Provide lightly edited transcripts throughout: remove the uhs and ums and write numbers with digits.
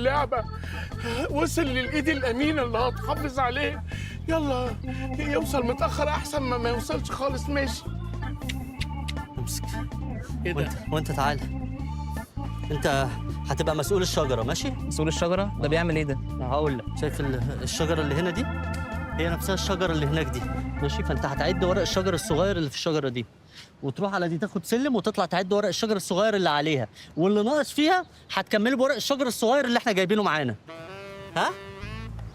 اللعبة وصل للايد الامينة اللي هتحافظ عليه. يلا يوصل متاخر احسن ما يوصلش خالص. ماشي. امسك. ايه ده؟ وانت تعالى، انت هتبقى مسؤول الشجرة. ماشي؟ مسؤول الشجرة ده بيعمل ايه ده؟ هقول لك. شايف الشجرة اللي هنا دي؟ هي نفسها الشجرة اللي هناك دي. ماشي؟ فانت هتعد ورق الشجر الصغير اللي في الشجرة دي، وتروح على دي تاخد سلم وتطلع تعد ورق الشجر الصغير اللي عليها، واللي ناقص فيها هتكمله بورق الشجر الصغير اللي احنا جايبينه معانا. ها؟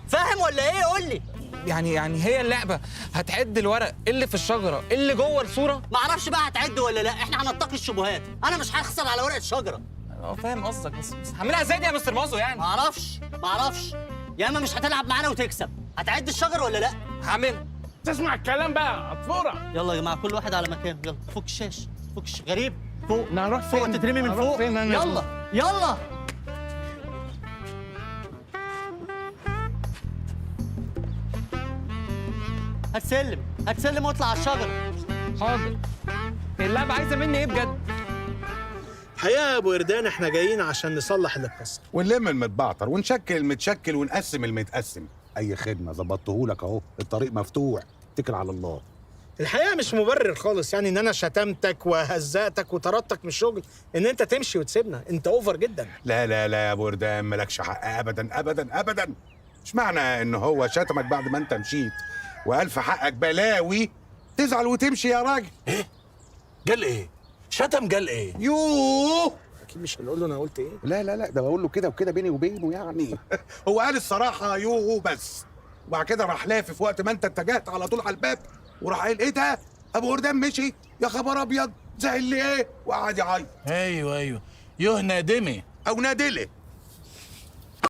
فاهم ولا ايه؟ قول لي. يعني هي اللعبة هتعد الورق اللي في الشجرة اللي جوه الصورة؟ ما اعرفش بقى هتعد ولا لا، احنا هنتقي الشبهات. انا مش هخسر على ورقة شجرة. اه فاهم قصدك، بس هعملها ازاي دي يا مستر مازو يعني؟ ما اعرفش. يا اما مش هتلعب معانا وتكسب. هتعد الشجر ولا لا؟ هعملها. تسمع الكلام بقى عصفوره. يلا يا جماعة كل واحد على مكانه. يلا فك الشاش، فك الشاش. غريب فوق. انا هروح فوق فين؟ تترمي من هروح فوق. فين أنا؟ يلا يلا. هتسلم هتسلم واطلع على الشجرة. حاضر. اللعبة عايزه مني ايه بجد؟ الحقيقة يا ابو قردان احنا جايين عشان نصلح اللي اتكسر ونلم المتبعتر ونشكل المتشكل ونقسم المتقسم. اي خدمة، ظبطتهولك اهو، الطريق مفتوح، اتكل على الله. الحقيقة مش مبرر خالص يعني ان انا شتمتك وهزقتك وطردتك من الشغل ان انت تمشي وتسيبنا. انت over جدا. لا لا لا يا ابو قردان، مالكش حق ابدا ابدا ابدا. مش معنى ان هو شتمك بعد ما انت مشيت وقال في حقك بلاوي تزعل وتمشي يا راجل. ايه؟ قال ايه؟ شتم قال ايه؟ يوه اكيد مش هنقول له انا قلت ايه. لا لا لا، ده بقول له كده وكده بيني وبينه يعني. هو قال الصراحة يوه بس، وبعد كده راح لافف وقت ما انت اتجهت على طول على الباب وراح قايل ايه ده؟ ابو قردان مشي؟ يا خبر ابيض، زعل لي ايه؟ وقعد يعيط. ايوه ايوه، يوه نادمي او نادله.